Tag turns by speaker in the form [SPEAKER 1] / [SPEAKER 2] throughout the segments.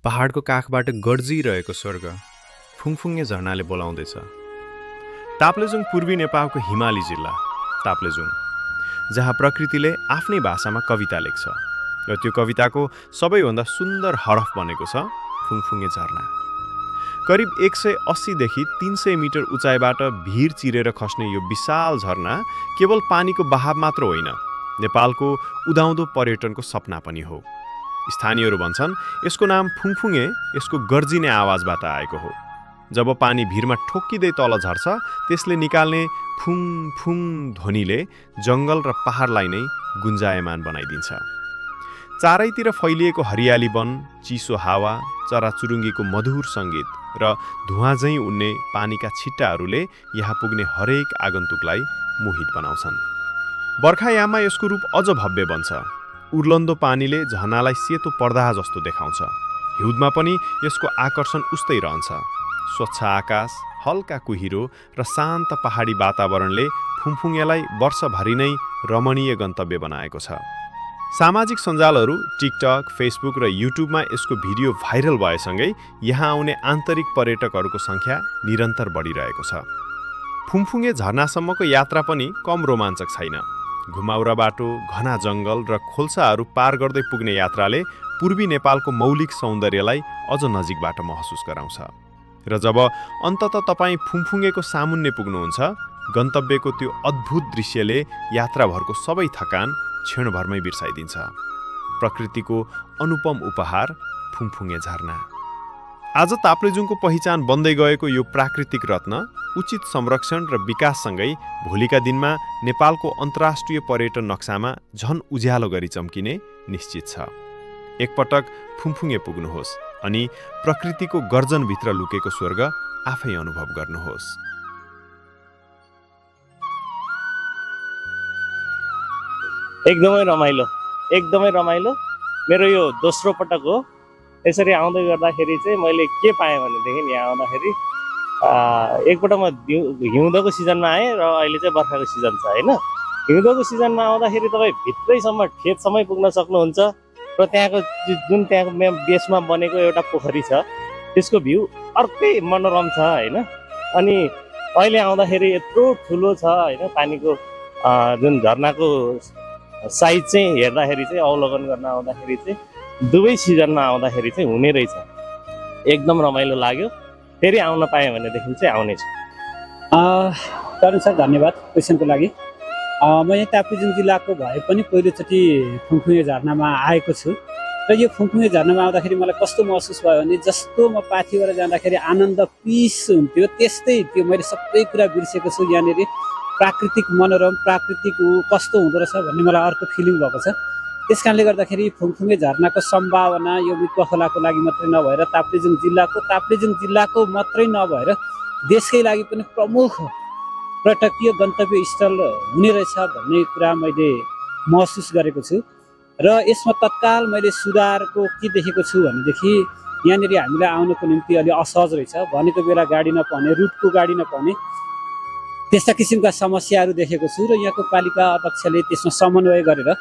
[SPEAKER 1] पहाडको काखबाट गर्जिरहेको स्वर्ग फुङफुङ्गे झरनाले बोलाउँदैछ। ताप्लेजुङ पूर्वी नेपालको हिमाली जिल्ला ताप्लेजुङ, जहाँ प्रकृतिले आफ्नै भाषामा कविता लेख्छ र त्यो कविताको सबैभन्दा सुन्दर हरफ बनेको छ फुङफुङ्गे झरना। करिब 180 देखि 300 मिटर उचाइबाट भिर चिरेर खस्ने यो विशाल झरना केवल पानीको बहाव मात्र होइन, नेपालको उदाउँदो पर्यटनको सपना पनि हो। स्थानीयहरू भन्छन् यसको नाम फुङफुङे यसको गर्जिने आवाजबाट आएको हो। जब पानी भिरमा ठोक्किँदै तल झर्छ, त्यसले निकाल्ने फुङ फुङ ध्वनिले जङ्गल र पहाडलाई नै गुन्जायमान बनाइदिन्छ। चारैतिर फैलिएको हरियाली वन, चिसो हावा, चराचुरुङ्गीको मधुर सङ्गीत र धुवाँझैँ उड्ने पानीका छिट्टाहरूले यहाँ पुग्ने हरेक आगन्तुकलाई मोहित बनाउँछन्। बर्खायाममा यसको रूप अझ भव्य बन्छ। उर्लन्दो पानीले झरनालाई सेतो पर्दा जस्तो देखाउँछ। हिउँदमा पनि यसको आकर्षण उस्तै रहन्छ। स्वच्छ आकाश, हल्का कुहिरो र शान्त पहाडी वातावरणले फुङफुङेलाई वर्षभरि नै रमणीय गन्तव्य बनाएको छ। सामाजिक सञ्जालहरू टिकटक, फेसबुक र युट्युबमा यसको भिडियो भाइरल भएसँगै यहाँ आउने आन्तरिक पर्यटकहरूको सङ्ख्या निरन्तर बढिरहेको छ। फुङफुङे झरनासम्मको यात्रा पनि कम रोमाञ्चक छैन। घुमाउरा बाटो, घना जङ्गल र खोल्साहरू पार गर्दै पुग्ने यात्राले पूर्वी नेपालको मौलिक सौन्दर्यलाई अझ नजिकबाट महसुस गराउँछ। र जब अन्ततः तपाईँ फुङफुङेको सामुन्ने पुग्नुहुन्छ, गन्तव्यको त्यो अद्भुत दृश्यले यात्राभरको सबै थकान क्षणभरमै बिर्साइदिन्छ। प्रकृतिको अनुपम उपहार फुङफुङे झरना। आज ताप्लेजुङको पहिचान बन्दै गएको यो प्राकृतिक रत्न उचित संरक्षण र विकाससँगै भोलिका दिनमा नेपालको अन्तर्राष्ट्रिय पर्यटन नक्सामा झन उज्यालो गरी चम्किने निश्चित छ। एकपटक फुङफुङे पुग्नुहोस् अनि प्रकृतिको गर्जनभित्र लुकेको स्वर्ग आफै अनुभव गर्नुहोस्।
[SPEAKER 2] एकदमै रमाइलो। मेरो यो दोस्रो पटक हो। यसरी आउँदै गर्दाखेरि चाहिँ मैले के पाएँ भनेदेखि यहाँ आउँदाखेरि एकपटक म हिउँदको सिजनमा आएँ र अहिले चाहिँ बर्खाको सिजन छ होइन। हिउँदको सिजनमा आउँदाखेरि तपाईँ भित्रैसम्म खेतसम्मै पुग्न सक्नुहुन्छ र त्यहाँको बेसमा बनेको एउटा पोखरी छ, त्यसको भ्यू अर्कै मनोरम छ होइन। अनि अहिले आउँदाखेरि यत्रो ठुलो छ होइन, पानीको जुन झरनाको साइज चाहिँ हेर्दाखेरि चाहिँ अवलोकन गर्न आउँदाखेरि चाहिँ दुवै सिजनमा आउँदाखेरि चाहिँ हुने रहेछ। एकदम रमाइलो लाग्यो। फेरि आउन पाएँ भनेदेखि चाहिँ आउनेछु।
[SPEAKER 3] तरुण सर, धन्यवाद क्वेसनको लागि। म यहाँ ताप्लेजुङ जिल्लाको भए पनि पहिलोचोटि फुङफुङे झरनामा आएको छु र यो फुङफुङे झरनामा आउँदाखेरि मलाई कस्तो महसुस भयो भने जस्तो म पाथिबाट जाँदाखेरि आनन्द पिस हुन्थ्यो, त्यस्तै त्यो मैले सबै कुरा बिर्सेको छु। यहाँनिर प्राकृतिक मनोरम, प्राकृतिक कस्तो हुँदो रहेछ भन्ने मलाई अर्को फिलिङ भएको छ। त्यस कारणले गर्दाखेरि फुङफुङे झरनाको सम्भावना यो मितुवा खोलाको लागि मात्रै नभएर ताप्लेजुङ जिल्लाको मात्रै नभएर देशकै लागि पनि प्रमुख पर्यटकीय गन्तव्य स्थल हुने रहेछ भन्ने कुरा मैले महसुस गरेको छु। र यसमा तत्काल मैले सुधारको के देखेको छु भनेदेखि यहाँनिर हामीलाई आउनको निम्ति अलि असहज रहेछ। भनेको बेला गाडी नपाउने, रुटको गाडी नपाउने, त्यस्ता किसिमका समस्याहरू देखेको छु। र यहाँको पालिका अध्यक्षले त्यसमा समन्वय गरेर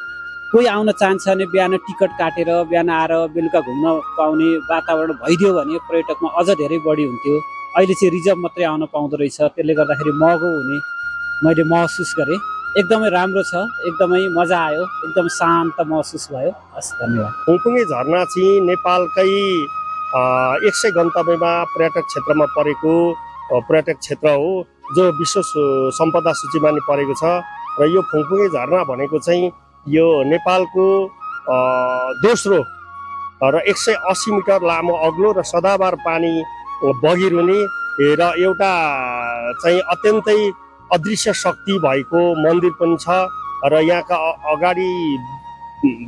[SPEAKER 3] कोही आउन चाहन्छ भने बिहान टिकट काटेर बिहान आएर बेलुका घुम्न पाउने वातावरण भइदियो भने पर्यटकमा अझ धेरै बढी हुन्थ्यो। अहिले चाहिँ रिजर्भ मात्रै आउन पाउँदो रहेछ, त्यसले गर्दाखेरि महँगो हुने मैले महसुस गरेँ। एकदमै राम्रो छ, एकदमै मजा आयो, एकदम शान्त महसुस भयो। हस्, धन्यवाद।
[SPEAKER 4] फुङफुङे झरना चाहिँ नेपालकै 100 गन्तव्यमा पर्यटक क्षेत्रमा परेको पर्यटक क्षेत्र हो, जो विश्व सम्पदा सूचीमा नि परेको छ। र यो फुङफुङे झरना भनेको चाहिँ यो नेपालको दोस्रो र 180 मिटर लामो अग्लो र सदाबार पानी बगिरहने र एउटा चाहिँ अत्यन्तै अदृश्य शक्ति भएको मन्दिर पनि छ। र यहाँका अगाडि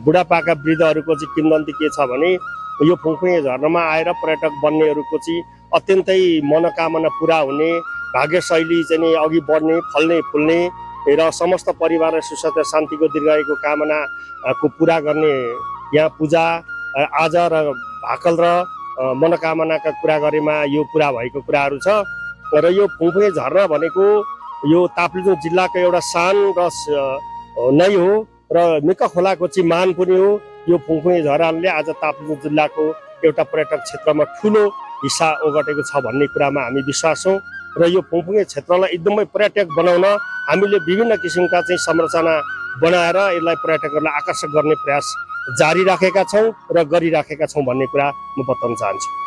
[SPEAKER 4] बुढापाका वृद्धहरूको चाहिँ किंवदन्ती के छ भने यो फुङफुङे झरनामा आएर पर्यटक बन्नेहरूको चाहिँ अत्यन्तै मनोकामना पुरा हुने, भाग्यशैली चाहिँ अघि बढ्ने, फल्ने फुल्ने र समस्त परिवार सुख शान्तिको दीर्घायुको कामनाको पुरा गर्ने यहाँ पूजा आज र भाकल र मनोकामनाका कुरा गरेमा यो पुरा भएको कुराहरू छ। र यो फुङफुङे झरना भनेको यो ताप्लेजुङ जिल्लाको एउटा शान र नै हो र मिका खोलाको चाहिँ मान पनि हो। यो फुङफुङे झरनाले आज ताप्लेजुङ जिल्लाको एउटा पर्यटक क्षेत्रमा ठुलो हिस्सा ओगटेको छ भन्ने कुरामा हामी विश्वास छौँ र यो फुङफुङे क्षेत्रलाई एकदमै पर्यटक बनाउन हामीले विभिन्न किसिमका चाहिँ संरचना बनाएर यसलाई पर्यटकहरूलाई आकर्षक गर्ने प्रयास जारी राखेका छौँ र गरिराखेका छौँ भन्ने कुरा म बताउन चाहन्छु।